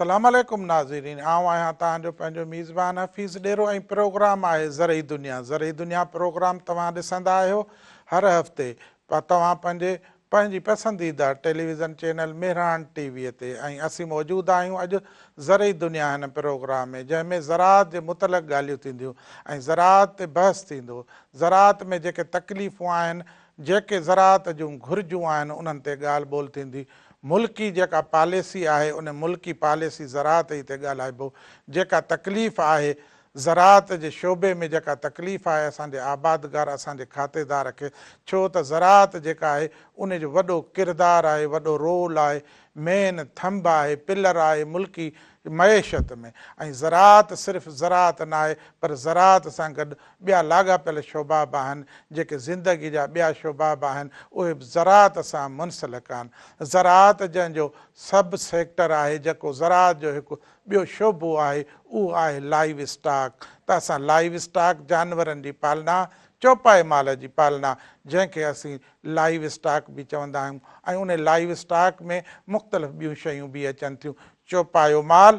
السلام عليڪم ناظرين آئون آهيان توهان جو پنهنجو ميزبان حفيظ ڏيرو ۽ پروگرام آهي زرعي دنيا. زرعي دنيا پروگرام توهان ڏسندا آهيو هر هفتي توهان پنهنجي پنهنجي پسنديده television channel Mehran T V تي ۽ اسين موجود آهيون اڄ زرعي دنيا هن پروگرام ۾ جنهن ۾ زراعت جي متعلق ڳالهيون ٿينديون ۽ زراعت تي بحث ٿيندو زراعت ۾ جيڪي تڪليفون آهن جيڪي زراعت جون گهرجون آهن انهن تي ڳالهه ٻولهه ٿيندي. ملڪي جيڪا پاليسي آهي ان ملڪي پاليسي زراعت جي تي ڳالهائبو. جيڪا تڪليف آهي زراعت جي شعبي ۾ جيڪا تڪليف آهي اسان جي آبادگار اسان جي کاتيدار کي ڇو ته زراعت جيڪا آهي ان جو وڏو ڪردار آهي وڏو رول آهي مين ٿنڀ آهي پلر آهي ملڪي معيشت ۾ ۽ زراعت صرف زراعت ناهي پر زراعت سان گڏ ٻيا لاڳاپيل شعبا به آهن جيڪي زندگي جا ٻيا شعبا به آهن اهي به زراعت سان منسلڪ آهن. زراعت جنهن جو سب سيڪٽر آهي جيڪو زراعت جو هڪ ٻيو شعبو آهي اهو آهي لائيو اسٽاڪ ته اسان لائيو اسٽاڪ جانورن جي پالنا چوپائي مال جي پالنا جنهن کي اسين لائيو اسٽاڪ به چوندا آهيون ۽ ان لائيو اسٽاڪ ۾ مختلف ٻيون شيون به اچن ٿيون چوپايو مال،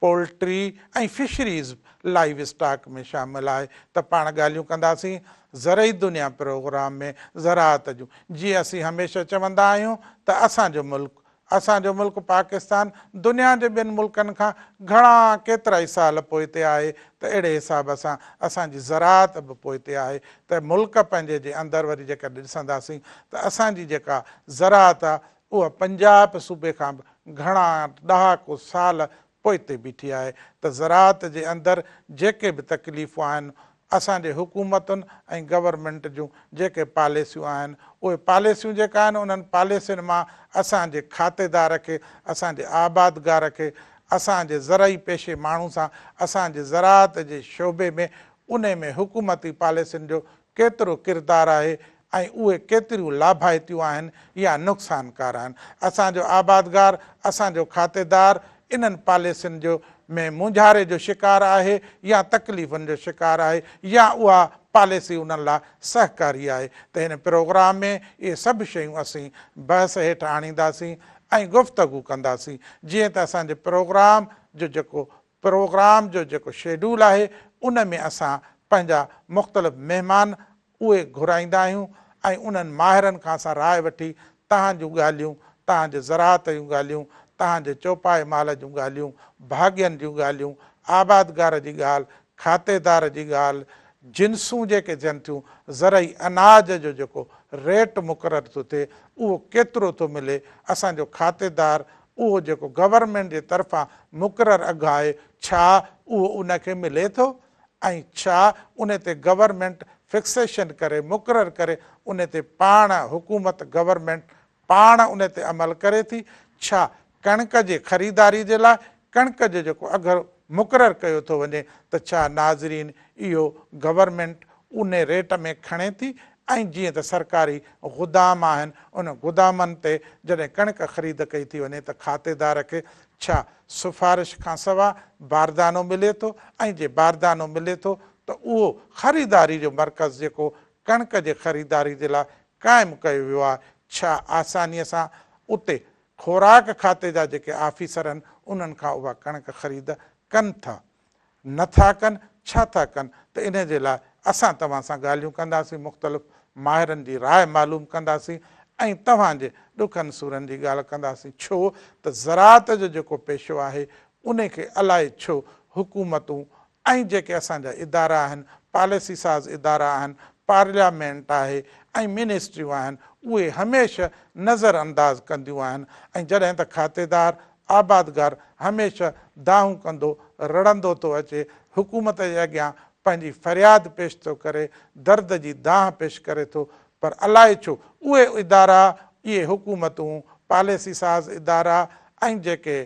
پولٽري ۽ فشريز لائيو اسٽاڪ ۾ شامل آهي ته پاڻ ڳالهيون ڪنداسين زرعي دنيا پروگرام ۾ زراعت جون جيئن اسين هميشه چوندا آهيون ته اسان جو ملڪ اسان جو ملڪ پاڪستان دنيا جي ٻين ملڪن کان گهڻا ڪيترائي سال پوئتي آهي ته اهڙي حساب سان اسان جي زراعت به پوئتي آهي ته ملڪ پنهنجي جي اندر وري جيڪڏهن ڏسنداسين ته اسان جي جيڪا زراعت آهي اها پنجاب صوبي کان به گهڻا ڏهاڪو سال پوئتي بيٺي آهي ته زراعت جي اندر جيڪي به تڪليفون آهن اسان جي حڪومتن ۽ گورنمينٽ جون جيڪي پاليسيون آهن اهي پاليسيون جيڪا آهن انهن پاليسين مان اسان جي کاتيدار کي اسان جي آبادگار کي اسان جي زرعي پيشي ماڻهو سان اسان جي زراعت جي شعبي ۾ انهي ۾ حڪومتي پاليسين جو ڪيترو ڪردار آهي ۽ اهي ڪيتريون لاڀائتيون آهن يا نقصانڪار آهن. اسان جو آبادگار، اسان جو کاتيدار انهن پاليسين جو ۾ مونجهاري جو شڪار آهي يا تڪليفن جو شڪار آهي يا اها پاليسي انهن لاء سهڪاري آهي ته هن پروگرام ۾ اهي سڀ شيون اسين بحث هيٺ آڻينداسين ۽ گفتگو ڪنداسين جيئن ته اسان جي پروگرام جو جيڪو پروگرام جو جيڪو شيڊول آهي ان ۾ اسان پنهنجا مختلف مهمان اهي گهرائيندا آهيون ۽ انهن ماهرن کان اسان راء وٺي توهان جون ڳالهيون، توهان جي زراعت جون ڳالهيون، توهان جي چوپائي مال جون ڳالهيون، ڀاڳين جون ڳالهيون، آبادگار جي ڳالهه، کاتيدار جي ڳالهه، جنسون جيڪي ٿين ٿيون، زرعي اناج جو جيڪو ريٽ مقرر ٿو ٿئي اهو ڪيترو ٿو ملي، اسان جو کاتيدار اهو جيڪو گورنمينٽ جي طرفان مقرر اگهه آهي ڇا اهو ان کي ملي ٿو ۽ ڇا ان تي گورنمينٽ فڪسيشن ڪري مقرر ڪري ان تي پاڻ حڪومت گورنمينٽ پاڻ ان تي عمل ڪري ٿي ڇا ڪڻڪ جي خريداري جي لاء ڪڻڪ جو جيڪو اگهه مقرر ڪيو ٿو وڃي ته ڇا ناظرين اهو گورنمينٽ ان ريٽ ۾ کڻي ٿي ۽ جيئن ته سرڪاري گدام آهن ان گدامن تي جڏهن ڪڻڪ خريد ڪئي ٿي وڃي ته کاتيدار کي ڇا سفارش کانسواء باردانو ملي ٿو ۽ جي باردانو ملي ٿو ته اهو خريداري جو مرڪز جيڪو ڪڻڪ جي خريداري جي لاء قائم ڪيو ويو آهي ڇا آساني سان اتي خوراڪ کاتي جا جيڪي آفيسر آهن انهن کان اها ڪڻڪ خريد ڪن ٿا نه ٿا ڪن ڇا ٿا ڪن ته انهي جي لاء اسان توهان سان ڳالهيون ڪنداسين مختلف ماهرن جي راء معلوم ڪنداسين ۽ توهان جي ڏکن سورن جي ڳالهه ڪنداسين ڇو ته زراعت جو جيڪو پيشو آهي انهي کي الائي ڇو حڪومتون ۽ جيڪي اسان جا ادارا آهن، پاليسي ساز ادارا آهن، پارليامينٽ آهي ۽ منسٽريون آهن، اهي هميشه نظر انداز ڪنديون آهن ۽ جڏهن ته کاتيدار، آبادگار هميشه دانهون ڪندو، رڙندو ٿو اچي، حڪومت جي اڳيان پنهنجي فرياد پيش ٿو ڪري، درد جي دانهن پيش ڪري ٿو پر الائي ڇو اهي ادارا، اهي حڪومتون، پاليسي ساز ادارا ۽ جيڪي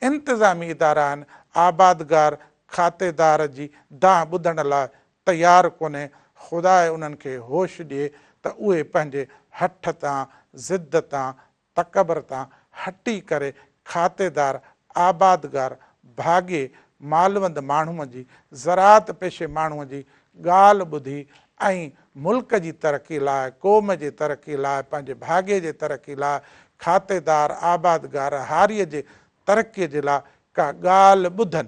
انتظامي ادارا آهن، آبادگار کاتيدار جي دانهن ٻڌڻ لاء تيار ڪونهي، خدا انهن کي هوش ڏئي ته اهي پنهنجي هٺ تان، ضد تان، تڪبر تان هٽي ڪري کاتيدار، آبادگار، ڀاڳي، مالوند ماڻهوء جي، زراعت پيشي ماڻهوء جي ڳالهه ٻڌي ۽ ملڪ جي ترقي لاء، قوم جي ترقي لاء، پنهنجي ڀاڳي جي ترقي لاء، کاتيدار، آبادگار، هاريء جي ترقي جي لاء ڪا ڳالهه ٻڌن.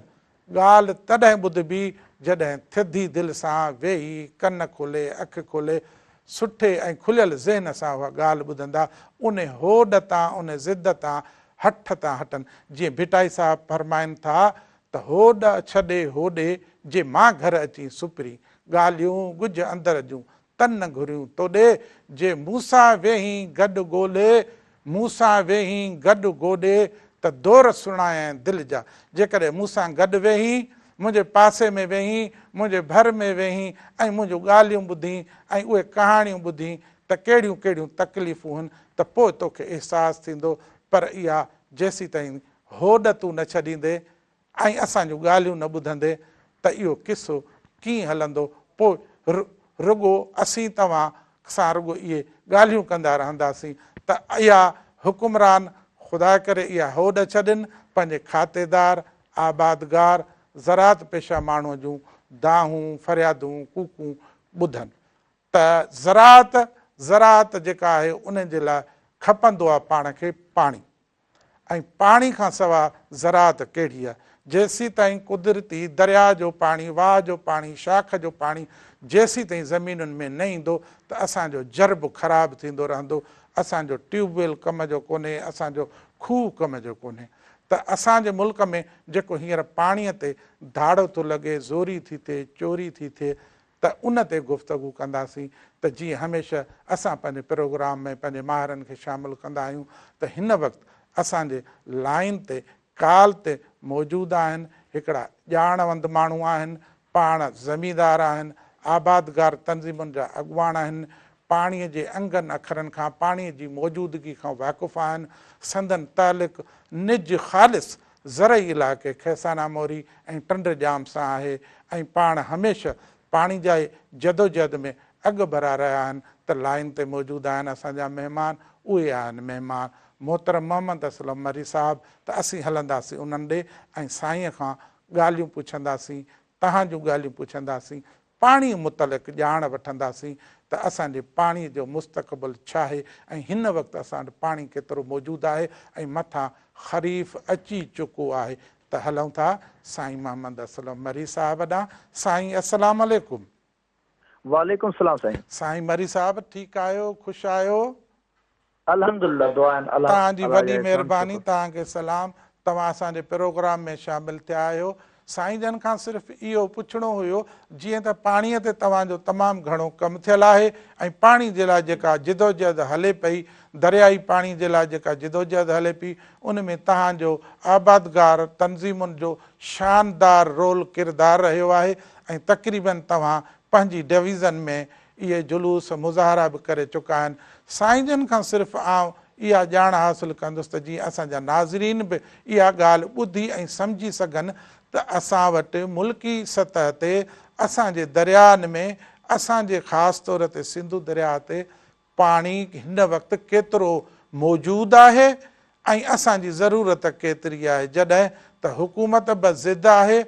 ڳالهه تڏهن ٻڌبي جڏهن ٿڌي دل سان ويهي ڪن کولي اک کولي سٺي ۽ کليل ذهن سان اها ڳالهه ٻڌندا، ان هوڏ تان ان ضد تان هٺ تان هٽن. جيئن ڀٽائي صاحب فرمائن ٿا ته هوڏ ڇڏي هوڏي جي مان گهر اچين سپرين، ڳالهيون ڳجهه اندر جون تن نه گهريون توڏي، جي مون سان ويهين گڏ ڳولي، مون سان ويهين گڏ گوڏي، ته دور سڻايانء دل جا. جيڪڏهن مون سان گڏ ويهين، منهنجي پاسي ۾ ويهين، منهنجي ڀر ۾ ويهين ۽ منهنجون ڳالهيون ٻڌين ۽ اهي ڪهاڻيون ٻڌين ته ڪهڙيون ڪهڙيون تڪليفون هن ته پوء توکي احساس ٿيندو، پر اها جيسيتائين هوڏ تون نه ڇڏيندين ۽ اسان جون ڳالهيون نه ٻڌندي ته اهو قصو ڪيئن هلندو، پوء رڳو اسين توهان سان رڳو اهي ڳالهيون ڪندا رهنداسين ته اها حڪمران خدا ڪري اها هوڏ ڇڏين، پنهنجي کاتيدار، آبادگار، زراعت پيشه ماڻهوء جون دانهون، فريادون، ڪوڪون ٻڌن ته زراعت، زراعت جيڪا آهي ان جي لاء کپندو آهي پاڻ کي پاڻي. ۽ پاڻي کان سوا زراعت ڪهڙي آهي؟ جيسيتائين قدرتي درياء جو پاڻي، واهه جو پاڻي، شاخ جو پاڻي جيسيتائين زمينن ۾ نه ايندو ته اسان جو جرب خراب ٿيندو رهندو، اسان جو ٽيوب ويل ڪم جو ڪونهي، اسان جو کوهه ڪم جو ڪونهي ته اسان جي ملڪ ۾ جيڪو هينئر پاڻي تي ڌاڙو ٿو لڳي، زوري ٿي ٿئي، چوري ٿي ٿئي ته ان تي گفتگو ڪنداسين ته جيئن هميشه اسان پنهنجي پروگرام ۾ پنهنجي ماهرن کي شامل ڪندا آهيون ته هن وقت اسان جي لائين تي ڪال تي موجود آهن هڪڙا ڄاڻ وند ماڻهو آهن پاڻ زميندار آهن آبادگار تنظيمن جا اڳواڻ آهن پاڻي جي انگن اکرن کان پاڻي جي موجودگي کان واقف آهن سندن تعلق نج خالص زرعي علائقي کيسانا موري ۽ ٽنڊ ڄام سان آهي ۽ پاڻ هميشه پاڻي جي جدوجهد ۾ اڳڀرا رهيا آهن ته لائين تي موجود آهن اسان جا مهمان اهي آهن مهمان محترم محمد اسلم مري صاحب ته اسين هلنداسين انهن ڏي ۽ سائين کان ڳالهيون پڇنداسين توهان جون ڳالهيون پڇنداسين پاڻي متعلق ڄاڻ وٺنداسين ته اسان جي پاڻي جو مستقبل ڇاهي ۽ هن وقت اسان وٽ پاڻي ڪيترو موجود آهي ۽ مٿان خريف اچي چڪو آهي ته هلون ٿا سائين محمد اسلم مري صاحب ڏانهن سائين السلام عليڪم. وعليڪم السلام سائين. سائين مري صاحب ٺيڪ آهيو خوش آهيو. الحمدلله دعا آهن الله توهان جي الله وڏي جا احسان مهرباني شڪر. توهان کي سلام توهان اسان جي پروگرام ۾ شامل ٿيا آهيو سائين جن کان صرف اهو پڇڻو هيو جيئن ته پاڻي تي توهان جو تمام گهڻو ڪم ٿيل آهي ۽ پاڻي جي لاء جيڪا جدوجهد هلي پئي دريائي پاڻي جي لاء جيڪا جدوجهد هلي پئي ان ۾ توهان جو آبادگار تنظيمن جو شاندار رول ڪردار رهيو آهي ۽ تقريبن توهان پنهنجي ڊويزن ۾ اهي جلوس مظاهرا به ڪري چڪا آهن. سائين جن کان صرف آئون اها ڄاڻ حاصل ڪندس ته جيئن اسان جا ناظرين به اها ڳالهه ٻڌي ۽ سمجهي سگهن ته اسان وٽ ملڪي سطح تي اسان جي درياهن ۾ اسان جي خاص طور تي سنڌو درياهه تي پاڻي هن وقت ڪيترو موجود آهي ۽ اسان جي ضرورت ڪيتري آهي جڏهن ته حڪومت به ضد آهي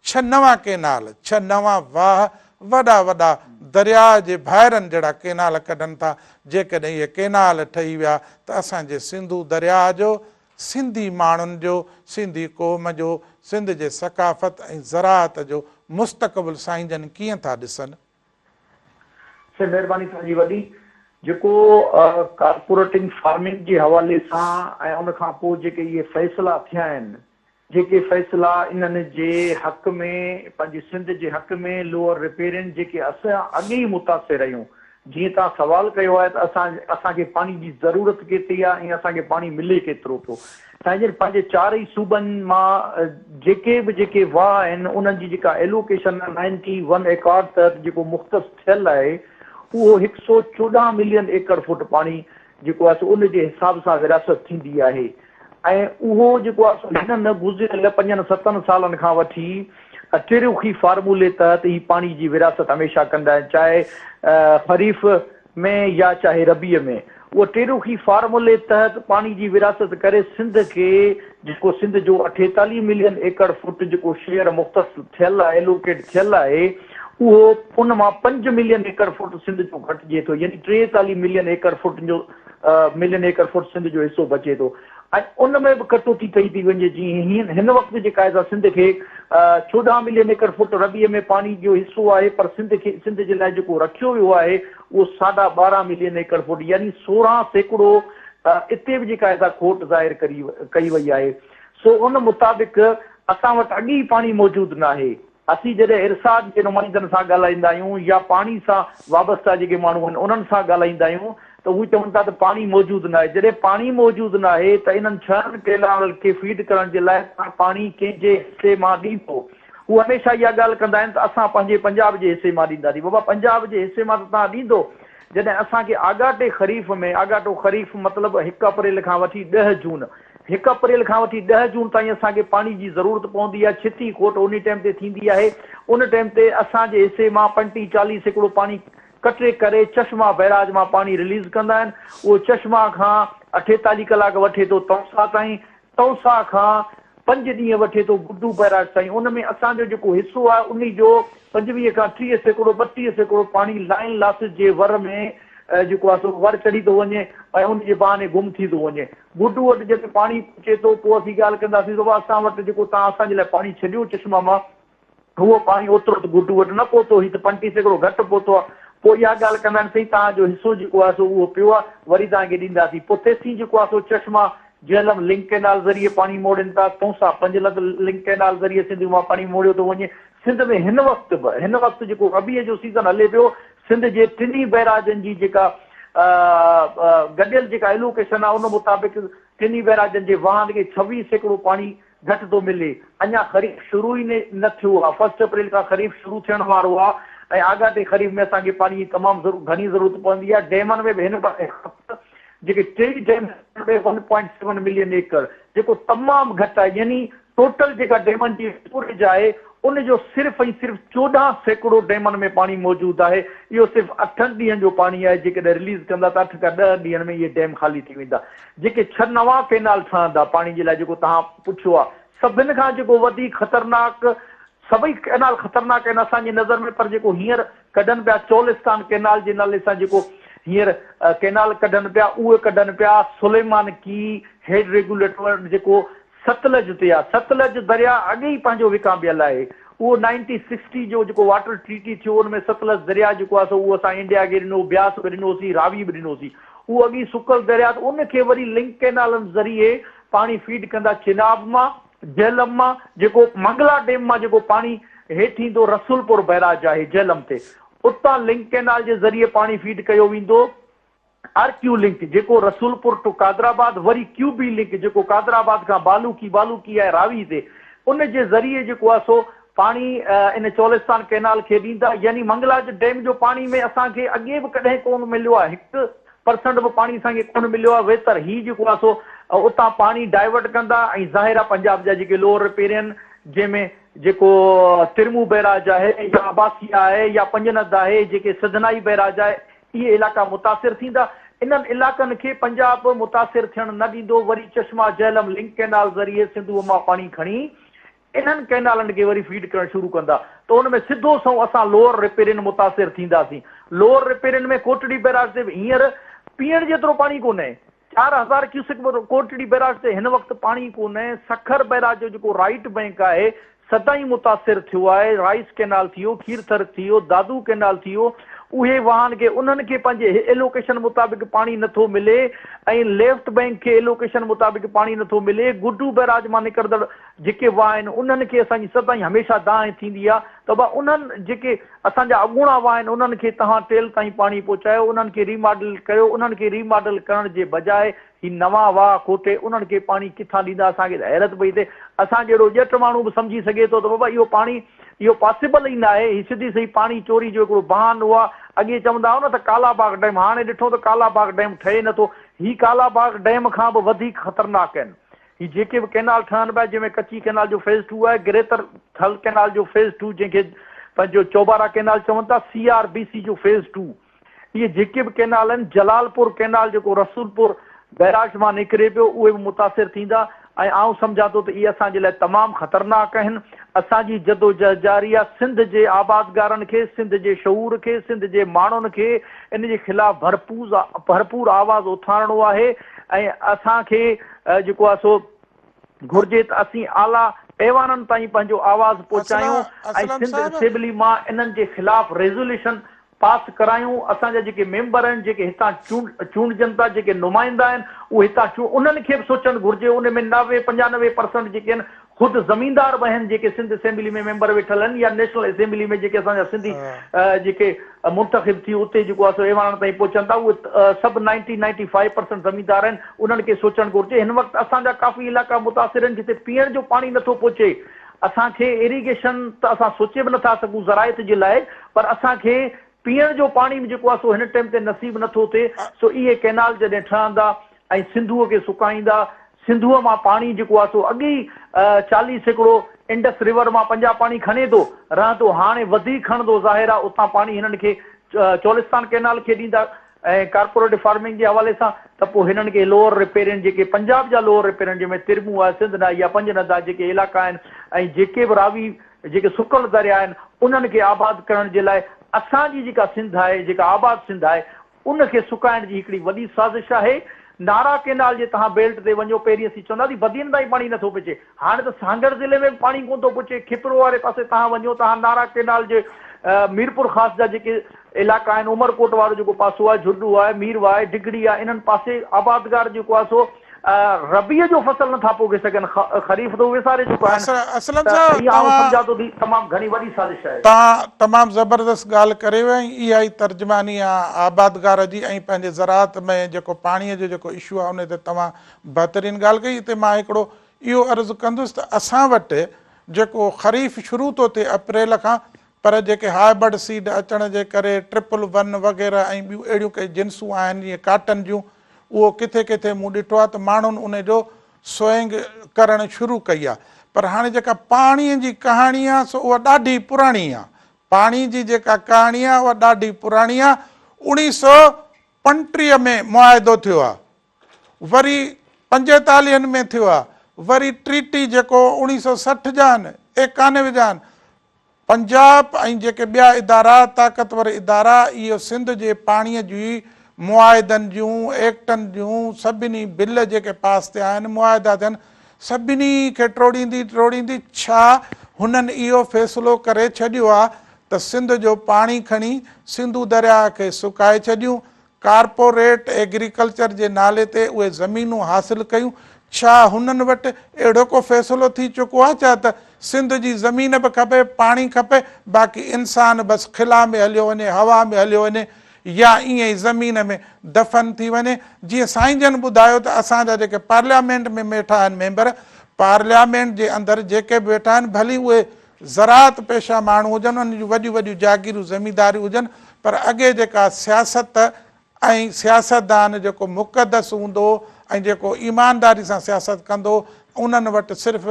ڇهه نوان ڪينال، ڇهه نوان واهه، وڏا وڏا درياء جي ڀائرن جهڙا ڪينال ڪڍن ٿا، جيڪڏهن اهي ڪينال ٺهي ويا ته اسان جي سنڌو درياء جو، سنڌي ماڻهن جو، سنڌي قوم جو، سنڌ جي ثقافت ۽ زراعت جو مستقبل سائين جن ڪيئن ٿا ڏسن؟ سائين مهرباني توهان جي وڏي، جيڪو ڪارپوريٽنگ فارمنگ جي حوالي سان ۽ ان کان پوء جيڪي اهي فيصلا ٿيا آهن، جيڪي فيصلا انهن جي حق ۾ پنهنجي سنڌ جي حق ۾ لوئر رپيرين جيڪي اسان اڳي ئي متاثر آهيون جيئن توهان سوال ڪيو آهي ته اسان اسان کي پاڻي جي ضرورت ڪيتري آهي ۽ اسان کي پاڻي ملي ڪيترو ٿو سائين جن پنهنجي چار ئي صوبن مان جيڪي به جيڪي واهه آهن انهن جي جيڪا ايلوڪيشن نائنٽي ون ايڪارڊ تحت جيڪو مختص ٿيل آهي اهو هڪ سو 14 ملين ايڪڙ فوٽ پاڻي جيڪو آهي سو ان جي حساب سان ورهاست ٿيندي آهي ۽ اهو جيڪو آهي سو هنن گذريل پنجن ستن سالن کان وٺي ٽيروخي فارمولي تحت هي پاڻي جي ورهاست هميشه ڪندا آهن چاهي خريف ۾ يا چاهي ربيع ۾ اهو ٽيروخي فارمولي تحت پاڻي جي ورهاست ڪري سنڌ کي جيڪو سنڌ جو 48 ملين ايڪڙ فوٽ جيڪو شيئر مختص ٿيل آهي ايلوڪيٽ ٿيل آهي اهو ان مان 5 ملين ايڪڙ فوٽ سنڌ جو گهٽجي ٿو يعني 43 ملين ايڪڙ فوٽ جو ملين ايڪڙ فوٽ سنڌ جو حصو بچي ٿو. ۽ ان ۾ به ڪٽوتي ڪئي ٿي وڃي جيئن هين هن وقت جيڪا آهي سا سنڌ کي 14 ملين ايڪڙ فوٽ ربيع ۾ پاڻي جو حصو آهي پر سنڌ کي سنڌ جي لاء جيڪو رکيو ويو آهي اهو ساڍا 12 ملين ايڪڙ فوٽ يعني 16% اتي به جيڪا آهي سا کوٽ ظاهر ڪري ڪئي وئي آهي سو ان مطابق اسان وٽ اڳي ئي پاڻي موجود ناهي. اسين جڏهن ارسا جي نمائندن سان ڳالهائيندا آهيون يا پاڻي سان وابسته جيڪي ماڻهو آهن انهن سان ڳالهائيندا آهيون ته هو چون ٿا ته پاڻي موجود ناهي، جڏهن پاڻي موجود ناهي ته انهن ڇهن ڪئنالن کي فيڊ ڪرڻ جي لاء توهان پاڻي ڪنهن جي حصي مان ڏيندو؟ هو هميشه اها ڳالهه ڪندا آهن ته اسان پنهنجي پنجاب جي حصي مان ڏينداسين. بابا پنجاب جي حصي مان ته توهان ڏيندو جڏهن اسان کي آڳاٽي خريف ۾، آڳاٽو خريف مطلب هڪ اپريل کان وٺي 10 جون، هڪ اپريل کان وٺي 10 جون تائين اسان کي پاڻي جي ضرورت پوندي آهي، ڇتي کوٽ انهي ٽيم تي ٿيندي آهي، ان ٽيم تي اسان جي حصي مان 35 40% پاڻي ڪٽي ڪري چشما بئراج مان پاڻي رليز ڪندا آهن، اهو چشما کان 48 ڪلاڪ وٺي ٿو تونسا تائين، تونسا کان پنج ڏينهن وٺي ٿو گڊو بئراج تائين، ان ۾ اسان جو جيڪو حصو آهي انهي جو 25 کان 30%، 32% پاڻي لائين لاسز جي ور ۾ جيڪو آهي سو ور چڙهي ٿو وڃي ۽ ان جي بهاني گم ٿي ٿو وڃي. گڊو وٽ جڏهن پاڻي پهچي ٿو پوء اسين ڳالهه ڪنداسين ته بابا اسان وٽ جيڪو توهان اسان جي لاء پاڻي ڇڏيو چشما مان اهو پاڻي اوترو ته گڊو وٽ نه پهتو هي ته 35% گهٽ پهتو آهي. پوء اها ڳالهه ڪندا آهن سائين توهان جو حصو جيڪو آهي سو اهو پيو آهي وري توهان کي ڏينداسين. پوء تيسين جيڪو آهي سو چشما جهلم لنڪ ڪئنال ذريعي پاڻي موڙين ٿا، تونسا پنجلت لنڪ ڪئنال ذريعي سنڌو مان پاڻي موڙيو ٿو وڃي. سنڌ ۾ هن وقت به هن وقت جيڪو ربيع جو سيزن هلي پيو سنڌ جي ٽنهي بئراجن جي جيڪا گڏيل جيڪا ايلوڪيشن آهي ان مطابق ٽنهي بئراجن جي واهن کي 26% پاڻي گهٽ ٿو ملي. اڃا خريف شروع ئي نه ٿيو آهي. فرسٽ اپريل کان خريف شروع ٿيڻ وارو آهي ۽ آڳاٽي خريف ۾ اسان کي پاڻي جي تمام گهڻي ضرورت پوندي آهي. ڊيمن ۾ به هن وقت جيڪي ٽيئي dam ۾ one point seven million ايڪڙ جيڪو تمام گهٽ آهي يعني ٽوٽل جيڪا ڊيمن جي اسٽوريج آهي ان جو صرف ۽ صرف 14% ڊيمن ۾ پاڻي موجود آهي اهو صرف اٺن ڏينهن جو پاڻي آهي جيڪڏهن رليز ڪندا ته اٺ کان 10 ڏينهن ۾ اهي ڊيم خالي ٿي ويندا جيڪي ڇهه نوان ڪينال ٺهندا پاڻي جي لاء جيڪو توهان پڇيو آهي سڀن کان جيڪو وڌيڪ خطرناڪ سڀئي ڪئنال خطرناڪ آهن اسان جي نظر ۾ پر جيڪو هينئر ڪڍن پيا چولستان ڪئنال جي نالي سان جيڪو هينئر ڪئنال ڪڍن پيا اهي ڪڍن پيا سليمان ڪي هيڊ ريگوليٽر جيڪو ستلج تي آ. ستلج درياء اڳي ئي پنهنجو وڪامبيل آهي. اهو نائنٽي سڪسٽي جو جيڪو واٽر ٽريٽي ٿيو ان ۾ ستلج درياء جيڪو آ سو اهو اسان انڊيا کي ڏنو، بياس به ڏنوسين، راوي به ڏنوسين. اهو اڳي ئي سڪل درياء ته ان کي وري لنڪ ڪئنالن ذريعي پاڻي فيڊ ڪندا چناب مان، جهلم مان جيڪو منگلا ڊيم مان جيڪو پاڻي هيٺ ايندو رسولپور بئراج آهي جهلم تي اتان لنڪ ڪئنال جي ذريعي پاڻي فيڊ ڪيو ويندو. آر ڪيو لنڪ جيڪو رسولپور ٽو قادرآباد وري ڪيو بي لنڪ جيڪو قادرآباد کان بالوڪي بالوڪي آهي راوي تي ان جي ذريعي جيڪو آهي سو پاڻي ان چولستان ڪئنال کي ڏيندا يعني منگلاج ڊيم جو پاڻي ۾ اسان کي اڳي به ڪڏهن ڪونه مليو آهي 1% به پاڻي اسان کي ڪونه مليو آهي ويتر هي جيڪو آهي سو اتان پاڻي ڊائيورٽ ڪندا ۽ ظاهر آهي پنجاب جا جيڪي لوئر رپيرين جنهن ۾ جيڪو ترمو بئراج آهي يا عباسيه آهي يا پنجند آهي جيڪي سڌنائي بئراج آهي اهي علائقا متاثر ٿيندا، انهن علائقن کي پنجاب متاثر ٿيڻ نه ڏيندو، وري چشما جهلم لنڪ ڪئنال ذريعي سنڌوء مان پاڻي کڻي انهن ڪئنالن کي وري فيڊ ڪرڻ شروع ڪندا ته ان ۾ سڌو سنئون اسان لوئر رپيرين متاثر ٿينداسين، لوئر رپيرين ۾ ڪوٽڙي بئراج تي به هينئر پيئڻ جيترو پاڻي ڪونهي، 4000 ڪيوسڪ به ڪوٽڙي بئراج تي هن وقت پاڻي ڪونهي، سکر بئراج جو جيڪو رائيٽ بئنڪ آهي سدائين متاثر ٿيو آهي، رائيس ڪئنال ٿي ويو، کيرٿر ٿي ويو، دادو ڪئنال ٿي ويو، اهي واهن کي انهن کي پنهنجي ايلوڪيشن مطابق پاڻي نه ٿو ملي ۽ ليفٽ بئنڪ کي ايلوڪيشن مطابق پاڻي نه ٿو ملي، گڊو بئراج مان نڪرندڙ جيڪي واهه آهن انهن کي اسان جي سدائين هميشه دانهن ٿيندي آهي ته ڀا انهن جيڪي اسان جا اڳوڻا واهه آهن انهن کي توهان ٽيل تائين پاڻي پهچايو، انهن کري ماڊل ڪيو، انهن کي ري ماڊل ڪرڻ جي بجاء هي نوان واهه کوٽي انهن کي پاڻي ڪٿان ڏيندا اسان کي ته حيرت پئي ٿئي. اسان جهڙو ڄٽ ماڻهو به سمجهي سگهي ٿو ته بابا اهو پاڻي اهو پاسيبل ئي ناهي هي سڌي سئي پاڻي چوري جو هڪڙو بهانو آ. اڳي چوندا هئا نه ته ڪالا باغ ڊيم هاڻي ڏٺو ته ڪالا باغ ڊيم ٺهي نٿو. هي ڪالا باغ ڊيم کان به وڌيڪ خطرناڪ آهن. هي جيڪي به ڪئنال ٺهن پيا جنهن ۾ ڪچي ڪئنال جو فيز ٽو آهي گريتر ٿل ڪئنال جو فيز ٽو جنهن کي پنهنجو چوبارا ڪئنال چون ٿا سي آر بي سي جو فيز ٽو اهي جيڪي به ڪئنال آهن، جلال پور ڪئنال جيڪو رسولپور بئراج مان نڪري پيو اهي به متاثر ٿيندا ۽ آئون سمجهان ٿو ته اهي اسان جي لاء تمام خطرناڪ آهن. اسان جي جدوجهد جاري آهي، سنڌ جي آبادگارن کي، سنڌ جي شعور کي، سنڌ جي ماڻهن کي ان جي خلاف ڀرپور آواز اٿارڻو آهي. ۽ اسان کي جيڪو آهي سو گهرجي ته اسين اعليٰ ايوانن تائين پنهنجو آواز پهچايون ۽ اسلم سنڌ صاحب. اسيمبلي مان انهن جي خلاف ريزوليوشن پاس ڪرايون، اسان جا جيڪي ميمبر آهن جيڪي هتان چونڊجن ٿا جيڪي نمائندا آهن اهي هتان چون انهن کي به سوچڻ گهرجي ان ۾ 90 95 پرسنٽ جيڪي آهن خود زميندار به آهن جيڪي سنڌ اسيمبلي ۾ ميمبر ويٺل آهن يا نيشنل اسيمبلي ۾ جيڪي اسان جا سنڌي جيڪي منتخب ٿي اتي جيڪو آهي سو ايوانن تائين پهچن ٿا اهي سڀ نائنٽي نائنٽي فائيو پرسنٽ زميندار آهن انهن کي سوچڻ گهرجي هن وقت اسان جا ڪافي علائقا متاثر آهن جتي پيئڻ جو پاڻي نٿو پهچي اسان کي ايريگيشن ته اسان سوچي به نٿا سگهون زراعت جي لاء پر اسان کي پيئڻ جو پاڻي به جيڪو آهي سو هن ٽيم تي نصيب نٿو ٿئي سو اهي ڪئنال جڏهن ٺهندا ۽ سنڌوء کي سڪائيندا سنڌوء مان پاڻي جيڪو آهي سو اڳي ئي 40% انڊس ريور مان پنجاب پاڻي کڻي ٿو رهندو هاڻي وڌيڪ کڻندو ظاهر آهي اتان پاڻي هنن کي چولستان ڪئنال کي ڏيندا ۽ ڪارپوريٽ فارمنگ جي حوالي سان ته پوء هنن کي لوئر رپيرين جيڪي پنجاب جا لوئر رپيرين جنهن ۾ ترمون آهي سنڌ ناهي يا پنج ندا جيڪي علائقا آهن ۽ جيڪي به راوي جيڪي سڪل دريا آهن انهن کي آباد ڪرڻ جي لاء اسان جي جيڪا سنڌ آهي جيڪا آباد سنڌ آهي ان کي سڪائڻ جي هڪڙي وڏي سازش آهي. نارا ڪينال جي تهان بيلٽ تي وڃو پهرين اسين چونداسين بدين تائين پاڻي نٿو پهچي هاڻي ته سانگهڙ ضلعي ۾ به پاڻي ڪونه ٿو پهچي کپرو واري پاسي تهان وڃو تهان نارا ڪينال جي ميرپورخاص جا جيڪي علائقا آهن، عمرڪوٽ وارو جيڪو پاسو آهي، جهڏو آهي، ميرواهه آهي، ڊگهڙي آهي، انهن پاسي آبادگار جيڪو آهي سو ربيع جو فصل نٿا پوکي سگهن، خريف ته هو وساري چڪا آهن اسلم ته صاحب هي آئون توهان سمجهان ٿو ته هي تمام گهڻي وڏي سازش آهي. توهان تمام زبردست ڳالهه ڪري ويا ۽ اها ئي ترجماني آهي آبادگار جي ۽ پنهنجي زراعت ۾ جيڪو پاڻي جو جيڪو اشو آهي ان تي توهان بهترين ڳالهه ڪئي هتي مان هڪڙو اهو عرض ڪندس ته اسان وٽ جيڪو خريف شروع ٿو ٿئي اپريل کان پر جيڪي هائبرڊ سيڊ اچڻ جي ڪري ٽرپل ون وغيره ۽ ٻيون اهڙيون ڪي جنسون آهن جيئن ڪاٽن جون اهو ڪٿي ڪٿي مون ڏٺو آهي ته ماڻهن ان جو سوئنگ ڪرڻ شروع ڪئي آهي پر هاڻي جيڪا پاڻي جي ڪهاڻي آهي سو اها ڏاڍي پراڻي آهي پاڻي جي جيڪا ڪهاڻي آهي اها ڏاڍي پراڻي آهي اوڻيهه سو 35 ۾ معاهدو ٿيو آهي وري پنجيتاليهن ۾ ٿيو آهي وري ٽريٽي جيڪو اوڻيهه سو 60 جا آهن 91 جا آهن پنجاب ۽ جيڪي ٻيا ادارا، طاقتور ادارا اهو سنڌ جي پاڻي جي معاهدن جون، ايڪٽن جون، سڀني بل جيڪي پاس ٿيا آهن، معاهدا ٿيا آهن، سڀني کي ٽوڙيندي ٽوڙيندي ڇا هنن اهو فيصلو ڪري ڇڏيو آ ته سنڌ جو پاڻي کڻي سنڌو درياهه کي سڪائي ڇڏيون، ڪارپوريٽ ايگريڪلچر جي نالي تي اهي زمينون حاصل ڪيون، ڇا هنن وٽ اهڙو ڪو فيصلو ٿي چڪو آهي ڇا ته سنڌ جي زمين به کپي، پاڻي کپي، باقي انسان بس خلا ۾ هليو وڃي، هوا ۾ هليو وڃي يا ائين ئي زمين ۾ دفن ٿي وڃي، جيئن سائين جن ٻڌايو ته اسان جا جيڪي پارليامينٽ ۾ ويٺا آهن ميمبر، پارليامينٽ جي اندر جيڪي به ويٺا آهن ڀلي اهي زراعت پيشه ماڻهو هجن، انهن جون وڏيون وڏيون جاگيرون زمينداريون هجن، پر اڳي جيڪا سياست ۽ سياستدان جيڪو مقدس هوندو هو ۽ جيڪو ايمانداري سان سياست ڪندو هو، انهن وٽ صرف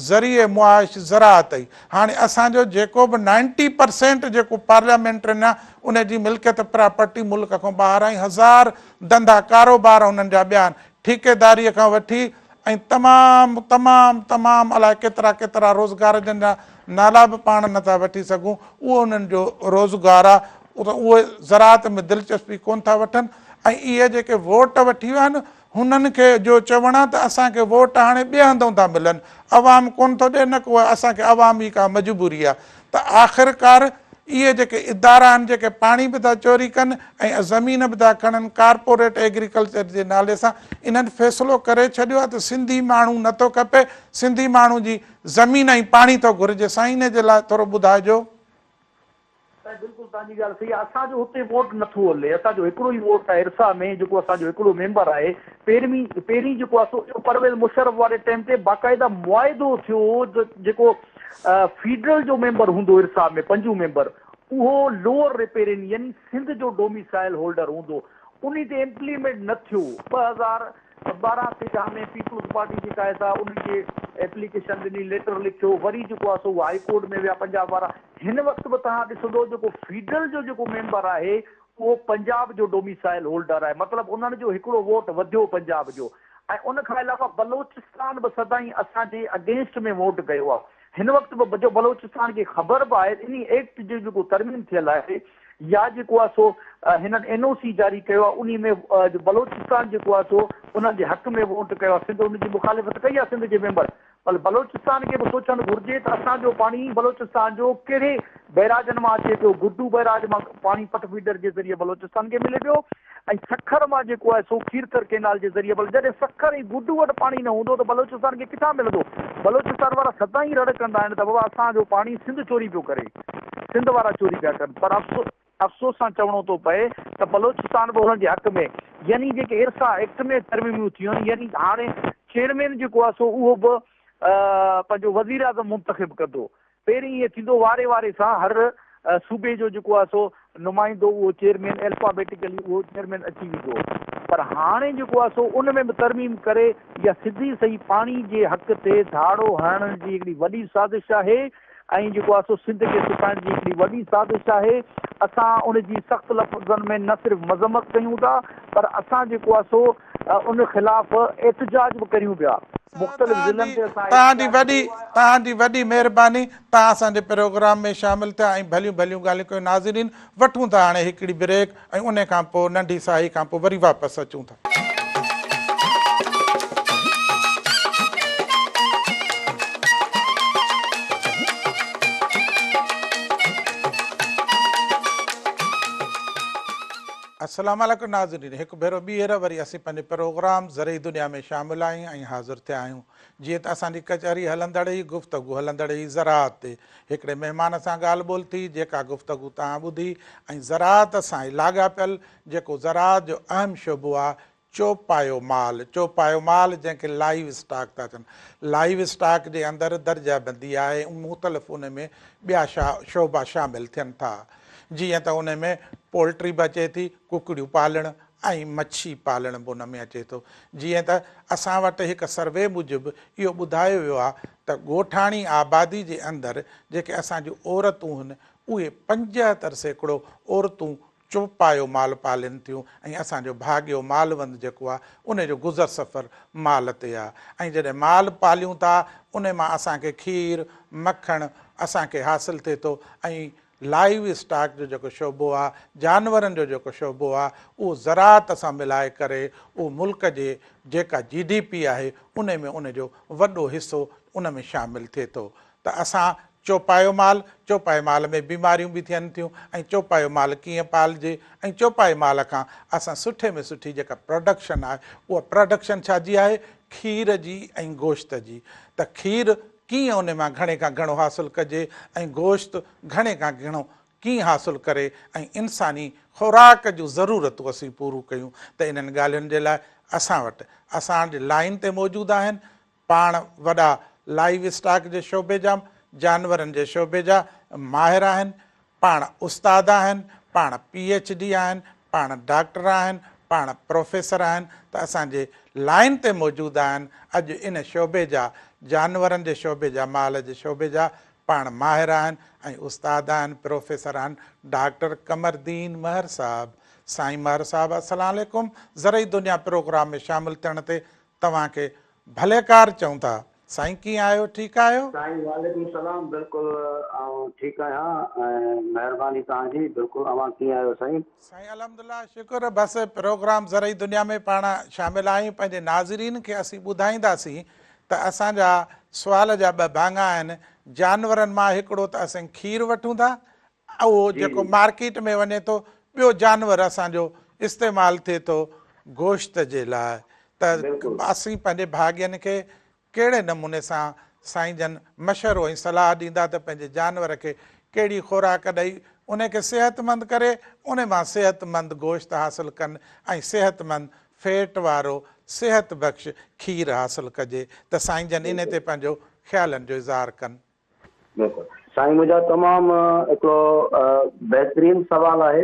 ذريعي معاش زراعت هئي. هاڻي اسان جو جيڪو به نائنٽي پرسينٽ جيڪو پارليامينٽرين آهي، ان جي ملڪيت پراپرٽي ملڪ کان ٻاهر آهي ۽ هزار ڌنڌا ڪاروبار انهن جا ٻيا آهن، ٺيڪيداريء کان وٺي ۽ تمام تمام تمام الائي ڪيترا ڪيترا روزگار جن جا نالا به پاڻ نه ٿا وٺي سگهون اهو انهن جو روزگار آ ته اهي زراعت ۾ دلچسپي ڪونه ٿا وٺن ۽ اهي جيڪي ووٽ وٺي ويا آهن هنن کي جو چوڻ آ ته اسان کي ووٽ هاڻي ٻئي هنڌئون ٿا ملن عوام ڪونه ٿو ڏي نه ڪو اسان کي عوام جي ڪا مجبوري آ ته آخرڪار اهي جيڪي ادارا آهن جيڪي پاڻي به ٿا چوري ڪن ۽ زمين به ٿا کڻن ڪارپوريٽ ايگريڪلچر جي نالي سان انهن فيصلو ڪري ڇڏيو آهي ته سنڌي ماڻهو نه ٿو کپي سنڌي ماڻهو جي زمين ۽ پاڻي ٿو گهرجي سائين ان جي لاء ٿورو ٻڌائجو. سائين بلڪل توهان جي ڳالهه صحيح آهي اسان جو هتي ووٽ نه ٿو هلي اسان جو هڪڙو ئي ووٽ آهي ارسا ۾ جيڪو اسان جو هڪڙو ميمبر آهي پهرين پهرين جيڪو آهي سو پرويز مشرف واري ٽائيم تي باقاعده معاهدو ٿيو هو جيڪو فيڊرل جو ميمبر هوندو ارسا ۾ پنجون ميمبر اهو لوئر ريپيرين يعني سنڌ جو ڊوميسائل هولڊر هوندو انهي تي امپليمينٽ نه ٿيو 2012 13 ۾ پيپلز پارٽي جيڪا آهي سا انهي جي ايپليڪيشن ڏني ليٽر لکيو وري جيڪو آهي سو اهو هائي ڪورٽ ۾ ويا پنجاب وارا هن وقت به توهان ڏسندو جيڪو فيڊرل جو جيڪو ميمبر آهي اهو پنجاب جو ڊوميسائل هولڊر آهي مطلب انهن جو هڪڙو ووٽ وڌيو پنجاب جو ۽ ان کان علاوه بلوچستان به سدائين اسان جي اگينسٽ ۾ ووٽ ڪيو آهي. هن وقت به جو بلوچستان کي خبر به آهي انهي ايڪٽ جي جيڪو ترميم ٿيل آهي يا جيڪو آهي سو هنن اين او سي جاري ڪيو آهي انهي ۾ بلوچستان جيڪو آهي سو انهن جي حق ۾ ووٽ ڪيو آهي سنڌ ان جي مخالفت ڪئي آهي سنڌ جي ميمبر پر بلوچستان کي به سوچڻ گهرجي ته اسان جو پاڻي بلوچستان جو ڪهڙي بئراجن مان اچي پيو، گڊو بئراج مان پاڻي پٽ فيڊر جي ذريعي بلوچستان کي ملي پيو ۽ سکر مان جيڪو آهي سو کيرٿر ڪينال جي ذريعي بلو جڏهن سکر ۽ گڊو وٽ پاڻي نه هوندو ته بلوچستان کي ڪٿان ملندو؟ بلوچستان وارا سدائين رڙ ڪندا آهن ته بابا اسان جو پاڻي سنڌ چوري پيو ڪري، سنڌ وارا چوري پيا ڪن پر افسوس افسوس سان چوڻو ٿو پئي ته بلوچستان به انهن جي حق ۾ يعني جيڪي ارسا ايڪٽ ۾ ترميمون ٿيون آهن يعني هاڻي چيئرمين جيڪو آهي سو اهو به پنهنجو وزيراعظم منتخب ڪندو پهرين ائين ٿيندو واري واري سان هر صوبي جو جيڪو آهي سو نمائندو اهو چيئرمين الفابيٽيڪلي اهو چيئرمين اچي ويندو هو پر هاڻي جيڪو آهي سو ان ۾ به ترميم ڪري اها سڌي سئي پاڻي جي حق تي ڌاڙو هڻڻ جي هڪڙي وڏي سازش آهي ۽ جيڪو آهي سو سنڌ کي ستائڻ جي هڪڙي وڏي سازش آهي، اسان ان جي سخت لفظن ۾ نه صرف مذمت ڪيون ٿا پر اسان جيڪو آهي سو ان خلاف احتجاج به ڪريون پيا، مختلف ضلعن تي اسان توهان جي احتجاج وڏي ڪيو آهي. توهان جي وڏي مهرباني توهان اسان جي پروگرام ۾ شامل ٿيا ۽ ڀليون ڀليون ڳالهيون ڪيون ناظرين وٺون ٿا هاڻي هڪڙي بريڪ ۽ انهي کان پوء ننڍي ساهي کان پوء وري واپس اچون ٿا. السلام عليڪم ناظرين هڪ ڀيرو ٻيهر وري اسين پنهنجي پروگرام زرعي دنيا ۾ شامل آهيون ۽ حاضر ٿيا آهيون جيئن ته اسان جي ڪچهري هلندڙ هئي گفتگو هلندڙ هئي زراعت تي هڪڙي مهمان سان ڳالهه ٻولهه ٿي جيڪا گفتگو توهان ٻڌي ۽ زراعت سان لاڳاپيل جيڪو زراعت جو اهم شعبو آهي چوپايو مال، چوپايو مال جنهن کي لائيو اسٽاڪ ٿا چون. لائيو اسٽاڪ جي اندر درجه بندي آهي ۽ مختلف ان ۾ ٻيا شعبا شامل ٿين ٿا. جيئن ته ان ۾ پولٽري به اچي ٿي، ڪڪڙيون پالڻ ۽ مڇي پالڻ به ان ۾ اچي ٿو. جيئن ته اسان وٽ هڪ سروي موجب اهو ٻڌايو ويو آهي ته ڳوٺاڻي آبادي جي اندر جيڪي اسان جون عورتون هن اهي 75% عورتون چوپايو مال پالين ٿيون ۽ اسان جو ڀاڳيو مالوند جيڪو آ ان جو گذر سفر مال تي آ ۽ جڏهن مال پاليون ٿا ان مان اسان کي کير، مکڻ اسان کي حاصل ٿئي ٿو ۽ لائيو اسٽاڪ جو جيڪو شعبو آ جانورن جو جيڪو شعبو آ اهو زراعت سان ملائي ڪري اهو ملڪ جي جيڪا جي ڊي پي آهي ان ۾ ان جو وڏو حصو ان ۾ شامل ٿئي ٿو ته اسان چوپايو مال، چوپائي مال ۾ بيماريون به ٿين ٿيون ۽ چوپايو مال ڪيئن پالجي ۽ چوپائي مال کان اسان سٺي ۾ سٺي جيڪا پراڊڪشن آهي اها پراڊڪشن ڇا جي آهي کير جي ۽ گوشت جي ته کير ڪيئن ان مان گهڻي کان گهڻو حاصل ڪجي ۽ گوشت گهڻي کان گهڻو ڪيئن حاصل ڪري ۽ انساني خوراڪ جون ضرورتون اسين پورون ڪيون ته انهن ڳالهين جي لاء اسان وٽ اسان جي لائين تي موجود آهن پاڻ وڏا لائيو اسٽاڪ جي شعبي جا جانورن جي شعبي جا ماهر آهن، پاڻ استاد آهن، پاڻ پي ايڇ ڊي آهن، پاڻ ڊاڪٽر آهن، پاڻ پروفيسر آهن ته اسان جي لائين تي موجود آهن، اڄ ان شعبي جا جانورن جي شعبي جا مال جي شعبي جا پاڻ ماهر آهن ۽ استاد آهن، پروفيسر آهن ڊاڪٽر قمرالدين مهر صاحب. سائين مهر صاحب السلام عليڪم زرعي دنيا پروگرام ۾ شامل ٿيڻ تي توهان کي ڀليڪار چئون ٿا. سائين ڪيئن آهيو ٺيڪ آهيو؟ سائين وعليڪم السلام بلڪل آئون ٺيڪ آهيان ۽ مهرباني توهان جي بلڪل اوهان ڪيئن آهيو سائين. سائين الحمدلله شڪر بس پروگرام زرعي دنيا ۾ پاڻ شامل آهيون پنهنجي ناظرين کي اسين ٻڌائينداسين ته اسان جا سوال جا ٻه ڀاڱا آهن جانورن مان هڪڙو ته اسين کير وٺون ٿا اهو جيڪو مارڪيٽ ۾ وڃي ٿو، ٻيو جانور اسان جو استعمال ٿئي ٿو گوشت جي لاء ته اسين پنهنجي ڀاڳين کي ڪهڙي نموني سان سائين جن مشورو ۽ صلاح ڏيندا ته پنهنجي جانور کي ڪهڙي خوراڪ ڏئي ان کي صحتمند ڪري ان مان صحتمند گوشت حاصل ڪن ۽ صحتمند فيٽ وارو صحت بخش کير حاصل ڪجي ته سائين جن انهي تي پنهنجو خيالن جو اظهار ڪن. بلڪل سائين منهنجا تمام هڪڙو بهترين سوال آهي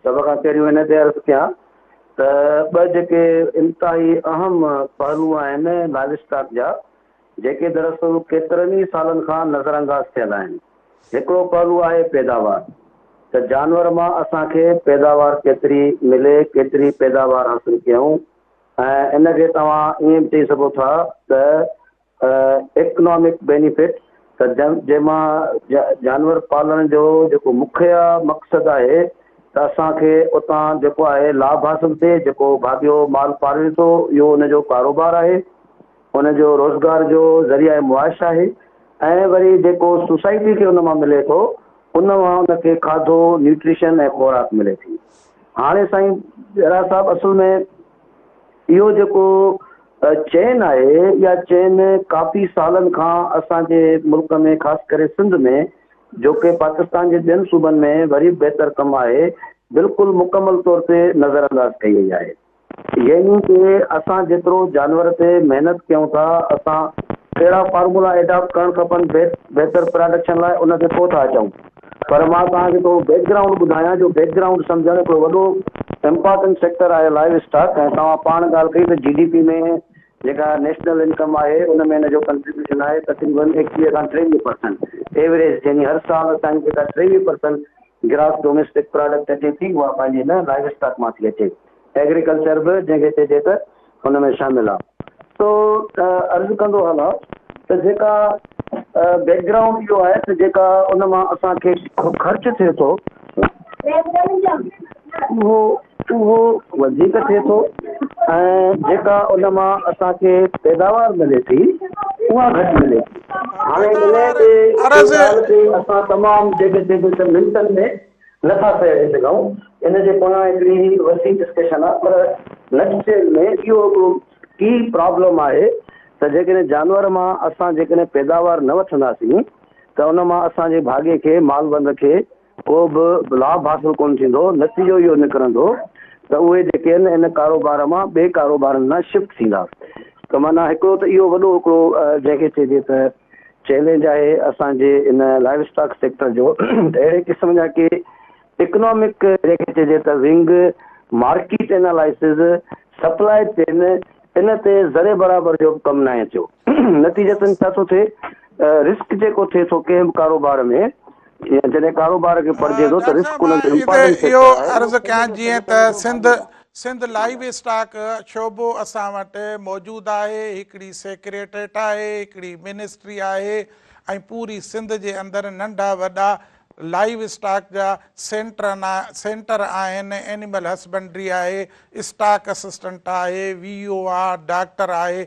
سڀ کان پهريون ان تي عرض ڪيان ته ٻه جيڪي انتهائي اهم پهلو آهن لائيو اسٽاڪ جا جيڪي دراصل ڪيترن ئي سالن کان نظر انداز ٿيل آهن هڪڙو پهلو آهي پيداوار ته جانور مان اسان کي پيداوار ڪيتري ملي ڪيتري پيداوار حاصل ڪيون ۽ ان کي توهان ائين به چئي سگهو ٿا ته اڪنامڪ بينيفٽ ته جنهن مان جانور پالڻ جو جيڪو مکيه مقصد آهي ته اسان کي اتان جيڪو آهي لاڀ حاصل ٿئي، جيڪو ڀاڳيو مال پالي ٿو اهو ان جو ڪاروبار آهي، ان جو روزگار جو ذريعه معاش آهي ۽ وري جيڪو سوسائٽي کي ان مان ملي ٿو ان مان ان کي کاڌو، نيوٽريشن ۽ خوراڪ ملي ٿي. هاڻي سائين ڄيرا صاحب اصل ۾ اهو جيڪو چين آهي اها چين ڪافي سالن کان اسان جي ملڪ ۾ خاص ڪري سنڌ ۾ جو ڪي پاڪستان جي ٻين صوبن ۾ وري به بهتر ڪم آهي بلڪل مڪمل طور تي نظر انداز ڪئي وئي آهي. يعني ڪي اسان جيترو جانور تي محنت ڪيون ٿا اسان ڪهڙا فارمولا ايڊاپٽ ڪرڻ کپن بهتر پراڊڪشن لاء ان تي ڪو ٿا اچون پر مان توهان کي ٿورو بيڪ گرائونڊ ٻڌايان جو بيڪ گرائونڊ سمجهڻ هڪڙو وڏو امپارٽنٽ سيڪٽر آهي لائيو اسٽاڪ ۽ توهان پاڻ ڳالهه ڪئي ته جي ڊي پي ۾ جيڪا نيشنل انڪم آهي ان ۾ ان جو ڪنٽريبيوشن آهي تقريبن 21 کان 23 پرسنٽ ايوريج يعني هر سال اسان جي جيڪا 23 پرسنٽ گراس ڊوميسٽڪ پراڊڪٽ اچي ٿي اها پنهنجي هن لائيو اسٽاڪ مان ٿي اچي ايگريڪلچر به جنهن کي چئجي ته ان ۾ شامل آهي سو عرض ڪندو هلان ته جيڪا بيڪ گرائونڊ اهو آهي ته جيڪا ان مان اسان کي خرچ ٿئي ٿو اهو اهو وڌيڪ ٿئي ٿو ۽ جيڪا ان مان اسان کي پيداوار ملي ٿي اها گهٽ ملي ٿي. هاڻي انهيء تي ڳالهه تي اسان تمام جيڪي چئجي ته منٽن ۾ نه ٿا سهيڙي سگهون، ان جي پويان هڪڙي وسيع ڊسڪشن آهي پر نٽ سيل ۾ اهو هڪڙو ڪي پرابلم آهي ته جيڪڏهن جانور مان اسان جيڪڏهن پيداوار نه وٺنداسين ته ان مان اسان جي ڀاڳي کي مالوند کي ڪو به لاڀ حاصل ڪونه ٿيندو، نتيجو اهو نڪرندو ته اهي جيڪي آهن ان ڪاروبار مان ٻئي ڪاروبارن ڏانهن شفٽ ٿيندا ته معنيٰ هڪڙو ته اهو وڏو هڪڙو جنهن کي چئجي ته چئلينج آهي اسان جي ان لائيو اسٽاڪ سيڪٽر جو ته اهڙي قسم جا ڪي اڪنامڪ جنهن کي چئجي ته wing, market analysis, supply chain ان تي ذري برابر جو به ڪم ناهي ٿيو. نتيجتن ڇا ٿو ٿئي رسڪ جيڪو ٿئي ٿو ڪنهن به ڪاروبار ۾ يا جڏهن ڪاروبار کي پڙهجي ٿو ته ڊاڪٽر رسڪ صاحب ان مان جو هتي امپارٽنٽ اهو فيڪٽر آهي. عرض ڪيان جيئن ته سنڌ سنڌ لائيو اسٽاڪ شعبو اسان وٽ موجود آهي، هڪڙي سيڪريٽريٽ آهي، هڪڙي منسٽري آهي ۽ پوري سنڌ جي اندر ننڍا وڏا لائيو اسٽاڪ جا سينٽر آهن، اينيمل هسبنڊري آهي، اسٽاڪ اسسٽنٽ آهي، وي او آ، ڊاڪٽر آهي،